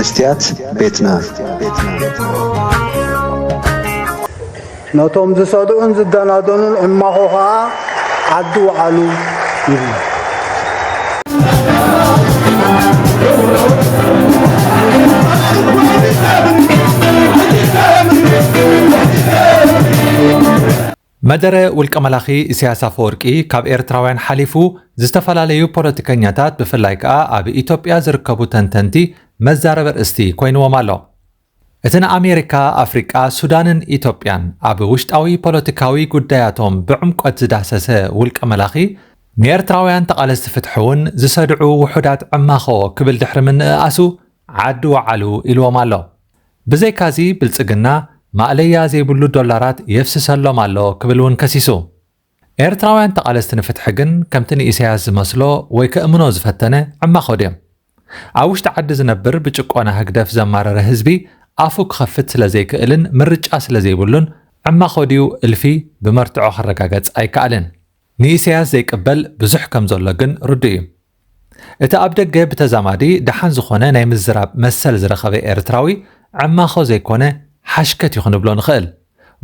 ስትያት ቤትና። ነቶም ዝሰድዑን ዝደናደኑን ዕማኾ ኸኣ ዓዲ ውዓሉ ይብሉ። መደረ ውልቀ መላኺ ኢሳያስ ኣፈወርቂ ካብ ኤርትራውያን ሓሊፉ፣ ዝተፈላለዩ ፖለቲከኛታት፣ ብፍላይ ከኣ ኣብ ኢትዮጵያ ዝርከቡ ተንተንቲ መዛረቢ ኣርእስቲ ኮይንዎም ኣሎ። እቲ ንኣሜሪካ፣ ኣፍሪቃ፣ ሱዳንን ኢትዮጵያን ኣብ ውሽጣዊ ፖለቲካዊ ጉዳያቶም ብዕምቆት ዝዳሰሰ ውልቀ መላኺ፣ ንኤርትራውያን ተቓለስቲ ፍትሒ እውን ዝሰድዑ ውሑዳት ዕማኾ ክብል ድሕሪ ምንእኣሱ፣ ዓዲ ወዓሉ ኢልዎም ኣሎ። ብዘይካዚ፣ ብልጽግና ማእለያ ዘይብሉ ዶላራት የፍስሰሎም ኣሎ ክብል እውን ከሲሱ። ኤርትራውያን ተቓለስቲ ንፍትሒ ግን፣ ከምቲ ንኢሳያስ ዝመስሎ ወይ ከእምኖ ዝፈተነ ዕማኾ ድዮም? ኣብ ውሽጢ ዓዲ ዝነብር፣ ብጭቆና ህግደፍ ዘማረረ ህዝቢ ኣፉ ክኸፍት ስለ ዘይክእልን ምርጫ ስለ ዘይብሉን፣ ዕማኾ ድዩ እልፊ ብመርትዖ ክረጋገጽ ኣይከኣልን። ንኢሳያስ ዘይቅበል ብዙሕ ከም ዘሎ ግን ርዱእ እዩ። እቲ ኣብ ደገ ብተዛማዲ ደሓን ዝኾነ ናይ ምዝራብ መሰል ዝረኸበ ኤርትራዊ፣ ዕማኾ ዘይኮነ ሓሽከት እዩ ክንብሎ ንኽእል።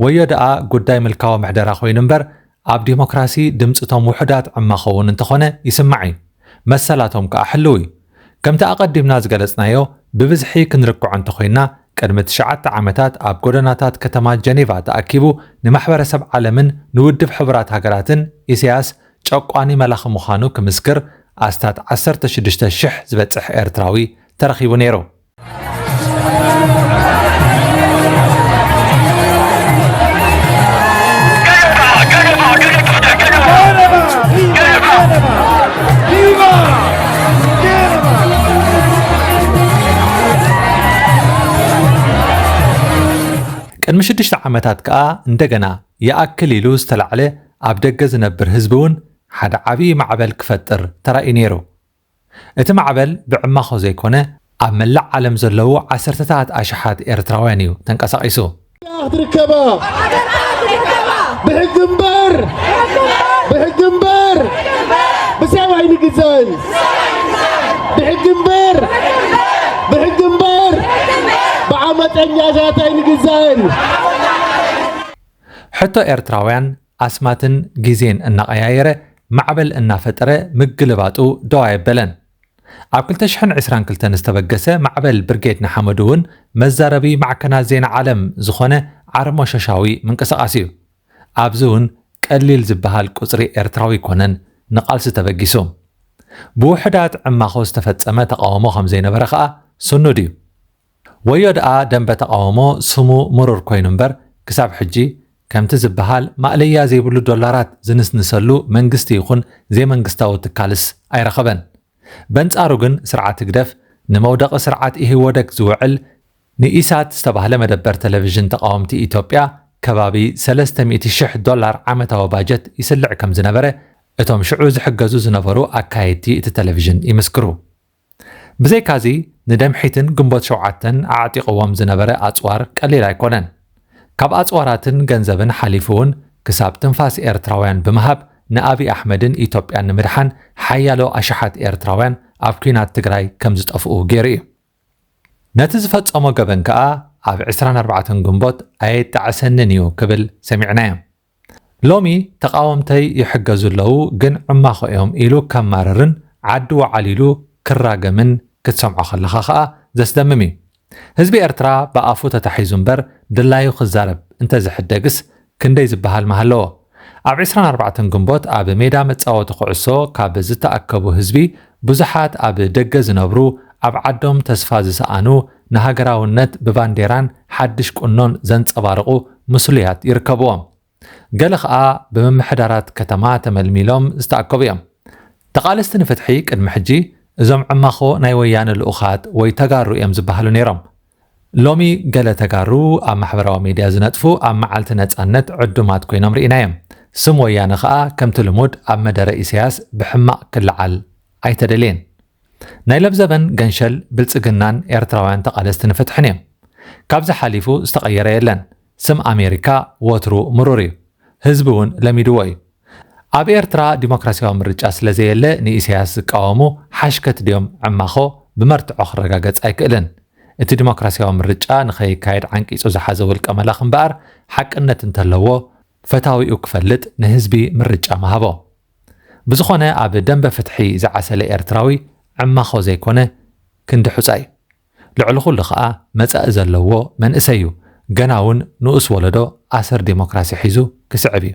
ወዮ ደኣ ጉዳይ ምልካዊ ምሕደራ ኮይኑ እምበር፣ ኣብ ዲሞክራሲ ድምጺ እቶም ውሑዳት ዕማኾ እውን እንተኾነ ይስማዕ እዩ። መሰላቶም ከኣ ሕልው እዩ። ከምቲ ኣቐዲምና ዝገለጽናዮ፣ ብብዝሒ ክንርክዖ እንተኾይንና፣ ቅድሚ ትሽዓተ ዓመታት ኣብ ጎደናታት ከተማ ጀኔቫ ተኣኪቡ ንማሕበረሰብ ዓለምን ንውድብ ሕቡራት ሃገራትን ኢሳያስ ጨቋኒ መላኺ ምዃኑ ክምስክር ኣስታት ዓሰርተ ሽዱሽተ ሽሕ ዝበጽሕ ኤርትራዊ ተረኺቡ ነይሩ። ቅድሚ ሽዱሽተ ዓመታት ከኣ እንደገና ይኣክል ኢሉ ዝተላዕለ ኣብ ደገ ዝነብር ህዝቢ እውን ሓደ ዓብዪ ማዕበል ክፈጥር ተራእዩ ነይሩ። እቲ ማዕበል ብዕማኾ ዘይኮነ፣ ኣብ መላእ ዓለም ዘለዉ ዓሰርተታት ኣሽሓት ኤርትራውያን እዩ ተንቀሳቒሱ። ክትርከባ ብሕጊ እምበር ብሕጊ እምበር ብሰብ ኣይንግዛእን። ብሕጊ እምበር ብሕጊ እምበር ብዓመፀኛታት ኣይንግዛእን። ሕቶ ኤርትራውያን ኣስማትን ግዜን እናቐያየረ፣ ማዕበል እናፈጠረ ምግልባጡ ደው ኣየበለን። ኣብ ክልተ ሽሕን ዕስራን ክልተን ዝተበገሰ ማዕበል ብርጌድ ንሓመዱ እውን መዛረቢ ማዕከናት ዜና ዓለም ዝኾነ ዓርሞሸሻዊ ምንቅስቓስ እዩ። ኣብዚ እውን ቀሊል ዝበሃል ቁጽሪ ኤርትራዊ ኣይኮነን ንቓልሲ ተበጊሱ። ብውሑዳት ዕማኾ ዝተፈጸመ ተቓውሞ ከም ዘይነበረ ከኣ ስኑድ እዩ። ወዮ ደኣ ደንበ ተቓውሞ ስሙ ምሩር ኮይኑ እምበር፣ ክሳብ ሕጂ ከምቲ ዝበሃል ማእለያ ዘይብሉ ዶላራት ዝንስንሰሉ መንግስቲ ይኹን ዘይመንግስታዊ ትካልስ ኣይረኸበን። በንጻሩ ግን ስርዓት ህግደፍ ንመውደቒ ስርዓት ኢህወደግ ዝውዕል ንኢሳት ዝተባህለ መደበር ቴሌቪዥን ተቓወምቲ ኢትዮጵያ ከባቢ ሰለስተ ሚእቲ ሽሕ ዶላር ዓመታዊ ባጀት ይስልዕ ከም ዝነበረ እቶም ሽዑ ዝሕገዙ ዝነበሩ ኣካየድቲ እቲ ቴሌቪዥን ይምስክሩ። ብዘይካዚ ንደምሒትን ግንቦት ሸውዓተን ኣዕጢቕዎም ዝነበረ ኣጽዋር ቀሊል ኣይኮነን። ካብ ኣጽዋራትን ገንዘብን ሓሊፉ እውን ክሳብ ትንፋስ ኤርትራውያን ብምሃብ ንኣብይ ኣሕመድን ኢትዮጵያን ንምድሓን ሓያሎ ኣሽሓት ኤርትራውያን ኣብ ኲናት ትግራይ ከም ዝጠፍኡ ገይሩ እዩ። ነቲ ዝፈጸሞ ገበን ከኣ ኣብ ዕስራን ኣርባዕተን ግንቦት ኣየጣዕሰንን እዩ ክብል ሰሚዕናዮ። ሎሚ ተቓወምተይ ይሕገዙ ኣለዉ ግን ዕማኾ እዮም ኢሉ ከማርርን ዓዲ ወዓል ኢሉ ክራገምን ክትሰምዖ ከለኻ ከኣ ዘስደምም እዩ። ህዝቢ ኤርትራ ብኣፉ ተታሒዙ እምበር ድላዩ ክዛረብ እንተዝሕደግስ ክንደይ ዝበሃል ምሃለዎ። ኣብ ዕስራን ኣርባዕተን ግንቦት ኣብ ሜዳ መጻወቲ ኩዕሶ ካብ ዝተኣከቡ ህዝቢ ብዙሓት ኣብ ደገ ዝነብሩ፣ ኣብ ዓዶም ተስፋ ዝሰኣኑ፣ ንሃገራውነት ብባንዴራን ሓድሽ ቁኖን ዘንጸባርቑ ምስሉያት ይርከብዎም። ገለ ኸኣ ብምምሕዳራት ከተማ ተመልሚሎም ዝተኣከቡ እዮም። ተቓለስቲ ንፍትሒ ቅድሚ ሕጂ እዞም ዕማኾ ናይ ወያነ ልኡኻት ወይ ተጋሩ እዮም ዝበሃሉ ነይሮም። ሎሚ ገለ ተጋሩ ኣብ ማሕበራዊ ሚድያ ዝነጥፉ ኣብ መዓልቲ ነጻነት ዕዱማት ኮይኖም ርኢናዮም። ስም ወያነ ኸኣ ከምቲ ልሙድ ኣብ መደረ ኢሳያስ ብሕማቕ ክለዓል ኣይተደልየን። ናይ ለብዘበን ገንሸል ብልጽግናን ኤርትራውያን ተቓለስቲ ንፍትሕን እዮም። ካብዚ ሓሊፉ ዝተቐየረ የለን። ስም ኣሜሪካ ወትሩ ምሩር እዩ። ህዝቢ እውን ለሚድዎ እዩ። ኣብ ኤርትራ ዲሞክራሲያዊ ምርጫ ስለ ዘየለ ንኢሳያስ ዝቃወሙ ሓሽከት ድዮም ዕማኾ ብመርትዖ ክረጋገጽ ኣይክእልን። እቲ ዲሞክራሲያዊ ምርጫ ንኸይካየድ ዓንቂጹ ዝሓዘ ውልቀ መላኺ እምበኣር፣ ሓቅነት እንተለዎ፣ ፈታዊኡ ክፈልጥ ንህዝቢ ምርጫ ምሃቦ። ብዝኾነ፣ ኣብ ደንበ ፍትሒ ዝዓሰለ ኤርትራዊ ዕማኾ ዘይኮነ፣ ክንዲ ሑጻ እዩ። ልዕሊ ኩሉ ኸኣ መጻኢ ዘለዎ መንእሰይ እዩ። ገና እውን ንኡስ ወለዶ ኣሰር ዲሞክራሲ ሒዙ ክስዕብ እዩ።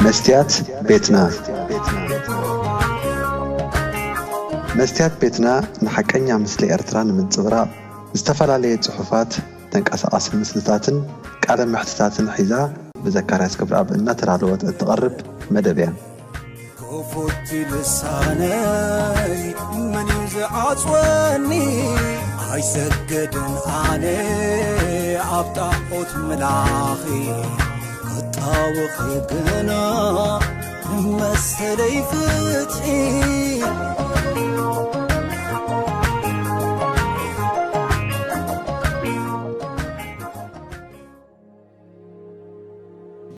መስትያት ቤትና። መስትያት ቤትና ንሓቀኛ ምስሊ ኤርትራ ንምንጽብራቕ፣ ዝተፈላለየ ጽሑፋት፣ ተንቀሳቓሲ ምስልታትን ቃለ መሕትታትን ሒዛ፣ ብዘካርያስ ክብረኣብ እናተዳለወት እትቐርብ መደብ እያ። ክፉት ልሳነይ መን እዩ ዝዓጽወኒ? ኣይሰግድን ኣነ ኣብ ጣዖት ምላኺ፣ ክጣወኺ ግና ንመሰለይ ፍትሒ።